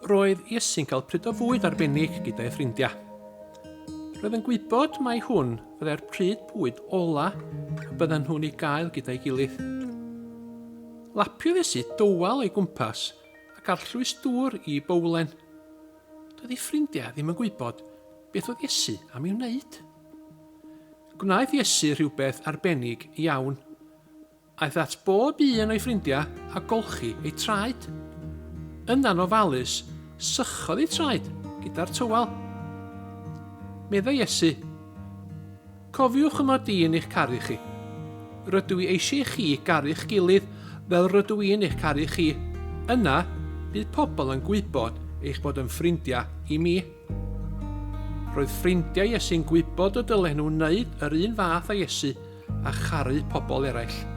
Roedd Iesu'n cael pryd o fwyd arbennig gyda'i ffrindiau. Roedd yn gwybod mai hwn fyddai'r pryd bwyd ola y bydden nhw'n ei gael gyda'i gilydd. Lapiodd Iesu dywel o'i gwmpas ac arllwys dŵr i bowlen. Doedd ei ffrindiau ddim yn gwybod beth oedd Iesu am ei wneud. Gwnaeth Iesu rhywbeth arbennig iawn. Aeth at bob un o'i ffrindiau a golchi eu traed. Yna'n ofalus, sychodd eu traed gyda'r tywel. Meddai Iesu, Cofiwch y mod i'n eich caru chi. Rydw i eisiau i chi garu'ch gilydd fel rydw i'n eich caru chi. Yna, bydd pobl yn gwybod eich bod yn ffrindiau i mi. Roedd ffrindiau Iesu'n gwybod y dylen nhw wneud yr un fath â Iesu a charu pobl eraill.